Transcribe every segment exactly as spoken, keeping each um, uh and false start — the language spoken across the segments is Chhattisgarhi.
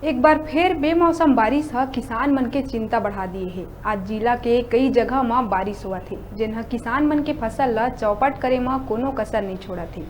एक बार फेर बेमौसम बारिश ह किसान मन के चिंता बढ़ा दिए हे। आज जिला के कई जगह म बारिश होवत हे, जेन ह किसान मन के फसल ल चौपट करे म कोनो कसर नइ छोड़त हे।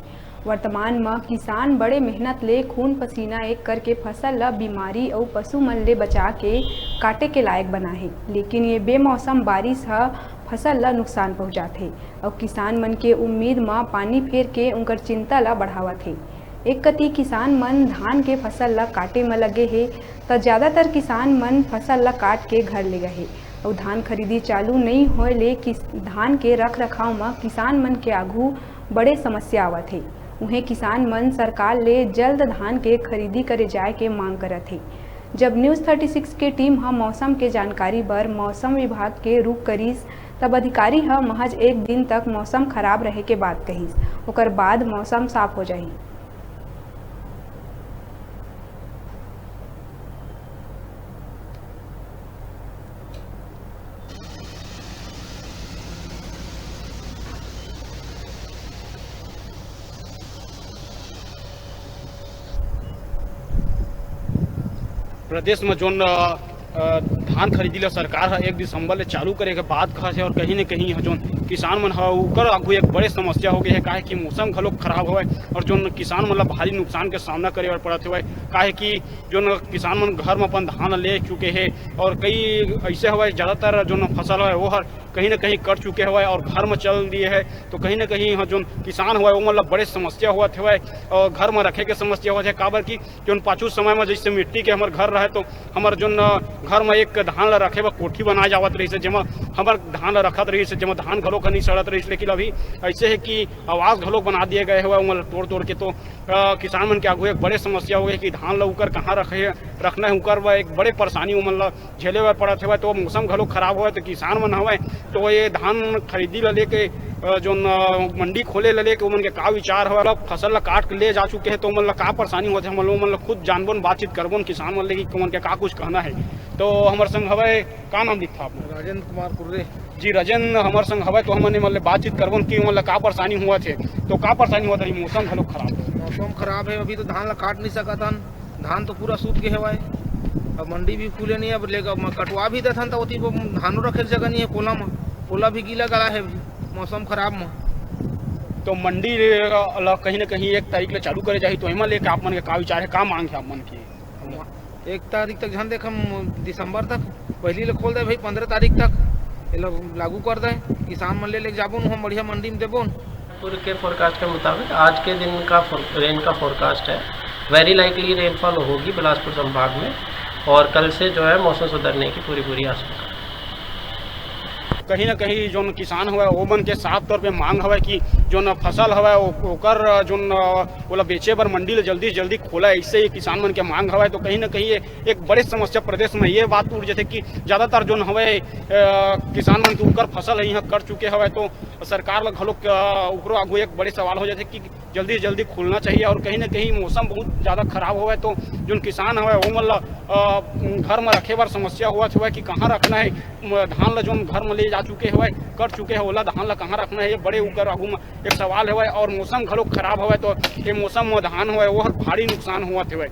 वर्तमान म किसान बड़े मेहनत ले खून पसीना एक करके फसल ल बीमारी अउ पशु मन ले बचा के काटे के लायक बना हे, लेकिन ये बेमौसम बारिश ह फसल ल नुकसान पहुंचात हे अउ किसान मन के उम्मीद म पानी फेर के उंकर चिंता ल बढ़ावत हे। एक कति किसान मन धान के फसल ल काटे म लगे हे, त ज्यादातर किसान मन फसल ल काट के घर ले गए हे अउ धान खरीदी चालू नइ होए ले किस-, धान के रख रखाव म किसान मन के आघू बड़े समस्या आवत हे। उहें, किसान मन सरकार ले जल्द धान के खरीदी करे जाए के मांग करत हे। जब न्यूज़ थर्टी सिक्स के टीम ह मौसम के जानकारी बर मौसम विभाग के रुख करिस, तब अधिकारी ह महज एक दिन तक मौसम खराब रहे के बात कहिस। ओकर बाद मौसम साफ हो जाही। प्रदेश में जोन, अ, अ, धान खरीदी ला सरकार ह एक दिसंबर ले चालू करे के बात कहत हे और कहीं न कहीं ह जोन किसान मन ह उकर आगू एक बड़े समस्या हो गए हे, काहे कि मौसम घलो खराब हवय और जोन किसान मन ला भारी नुकसान के सामना करे बर पड़त हवय, काहे कि जोन किसान मन घर म अपन धान ला ले चुके हे और कई ऐसे हवय, ज्यादातर जोन फसल हवय वो हर कहीं न कहीं कट चुके हवय और घर म चल दिए हे, तो कहीं न कहीं ह जोन किसान हवय ओमन ला बड़े समस्या होवत हवय और घर म रखे के समस्या होवत हे, काबर कि जोन पाछू समय म जैसे मिट्टी के हमर घर रहे, तो हमर जोन, अ, घर म एक धान ल रखे बर कोठी बनाए जावत रहिस हे, जेमा हमर धान ल रखत रहिस हे, जेमा धान घलोक ह नइ सड़त रहिस। लेकिन अभी ऐसे हे कि आवास घलोक बना दिए गए हवय, ओमन ल तोड़-तोड़ के। तो, अ, किसान मन के आगू एक बड़े समस्या हो गए कि धान ल उकर कहाँ रखे, रखना है, उकर बर एक बड़े परेशानी ओमन ल झेले बर पड़त हवय। तो मौसम घलोक खराब हवय, तो किसान मन हवय, तो ये धान खरीदी ल लेके, अ, जोन, अ, मंडी खोले ल लेके ओमन के का विचार हवय? मतलब फसल ल काट के ले जा चुके हे, तो ओमन ल का परेशानी होथे? हमन ओमन ल खुद जानबोन, बातचीत करबोन किसान मन ले कि ओमन के का कुछ कहना हे। तो हमर संग हवय, का नाम लिखथा आप मन? राजेंद्र कुमार कुर्रे। जी, राजेंद्र हमर संग हवय, तो हमन एमन ले बातचीत करबोन कि ओमन ल का परेशानी होवत हे। तो का परेशानी होवत हे? मौसम घलोक खराब हे। मौसम खराब हे, अभी तो धान ल काट नहीं सकत हन। धान तो पूरा सूत गे हवय, अब मंडी भी खुले नहीं, अब लेकर म-, कटवा भी देथन त ओती वो धानो रखे के जगह नहीं है, कोला म, कोला भी गीला गला है अभी, मौसम खराब म। तो मंडी ल कहीं ना कहीं एक तारीख ले चालू करे जाही, तो एमा लेके आप मन के का विचार है, का मांग है आप मन की? एक तारीख तक झन देख हम दिसंबर तक, पहली ले खोल दे भाई, पंद्रह तारीख तक एला लागू कर दे, किसान मन ले लेके जाबो न, हम बढ़िया मंडी में देबो न। नागपुर के फोरकास्ट के मुताबिक आज के दिन का फोर-, रेन का फोरकास्ट है। वेरी लाइकली रेनफॉल होगी बिलासपुर संभाग में, और कल से जो है मौसम सुधरने की पूरी पूरी आशंका है। कहीं ना कहीं जोन किसान हवय, ओमन के साफ तौर पे मांग हवय कि जोन फसल हवय, ओ-, ओकर जोन, अ, ओला बेचे बर मंडी ल जल्दी से जल्दी खोला, ऐसे ही किसान मन के मांग हवय। तो कहीं ना कहीं ये एक बड़े समस्या प्रदेश में ये बात उठ जाथे कि ज्यादातर जोन हवय, अ, किसान मन के उकर फसल ह इहाँ कट चुके हवय, तो सरकार ल घलोक, अ, उकरो आगू एक बड़े सवाल हो जाथे कि जल्दी से जल्दी खुलना चाहिए। और कहीं ना कहीं मौसम बहुत ज्यादा खराब हवय, तो जोन किसान हवय, ओमन ल, अ, घर म रखे बर समस्या होवत हवय कि कहाँ रखना है, म-, धान ल जोन घर म ले जा चुके हवय, कट चुके हवय, ओला धान ल कहाँ रखना है, ये बड़े उकर आगू म एक सवाल हवय। और मौसम घलोक खराब हवय, तो ये मौसम म धान हवय, वो हर भारी नुकसान होवत हवय।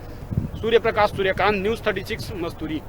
Surya Prakash Suryakant, news thirty six, Masturi.